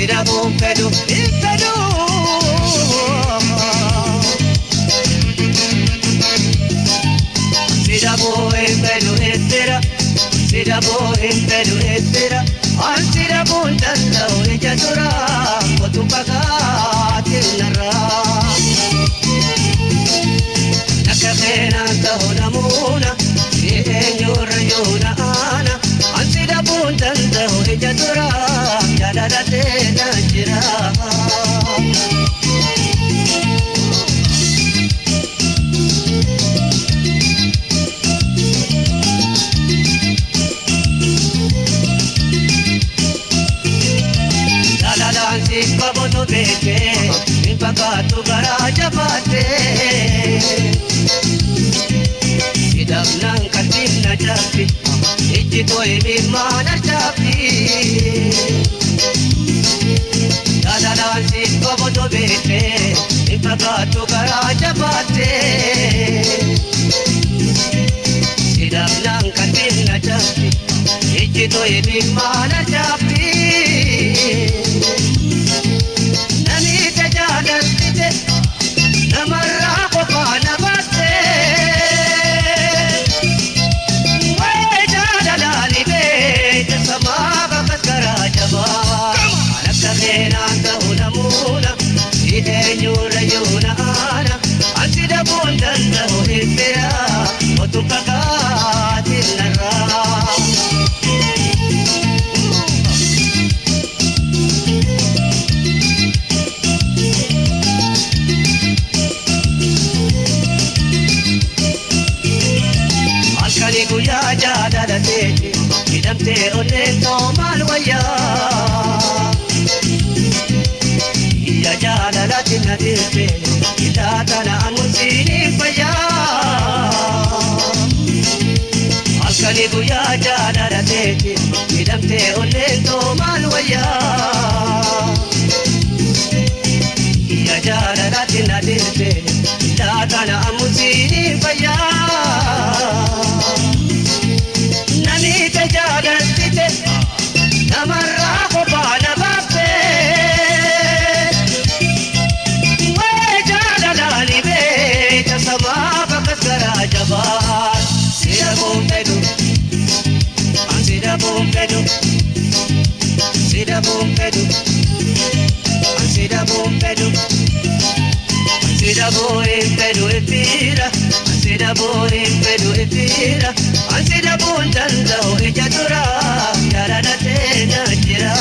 Ansida bumpedu infedu. Ansida bumpedu infera. Ansida bumpedu infera. Ansida bundanda ija dura kotu pagatinarra. Nakafena tahunamuna eenyurra ana. Ansida bundanda ija dura jaalalate na jira. Jaalalaan si qabutu beekee hin fakkaatu garaa jabaatee. Sidamnaan qalbiin na cabbi ijji tooyimi maana cabbi. Jaalalaan si qabutu beekee hin fakkaatu garaa jabaatee. Sidamnaan qalbiin na cabbi ijji tooyimi maana cabbi. Namicha jaalaltite namarraa qofaa na baaste. Waa'ee jaalalaani beekte samaa bakkas garaa jabaa. Akka keenaan ta'u namuuna si eenyurra yoona ana. Ansi dhabuun danda'u hin fira otuu fakaatiin narraa. Halkanii guyyaa jaalalateeti hidhamtee onneen too maal wayyaa. Iyya jaalalatti na dhiirte hidhaa tana amusiin fayyaa. Halkanii guyyaa jaalalateeti hidhamtee onneen too maal wayyaa. Iyya jaalalatti na dhiirte hidhaa tana amusiin fayyaa. Namicha jaalaltite namarraa qofaa na baafte. Waa'ee jaalalaani beekta samaa bakkas garaa jabaa. Sida buunfedhu ansida buunfedhu sida buunfedhu ansida buunfedhu. Ansida buunfedhu ifira ansida buunfedhu ifira. Ansida bundanda ija dura jaalalate na jira.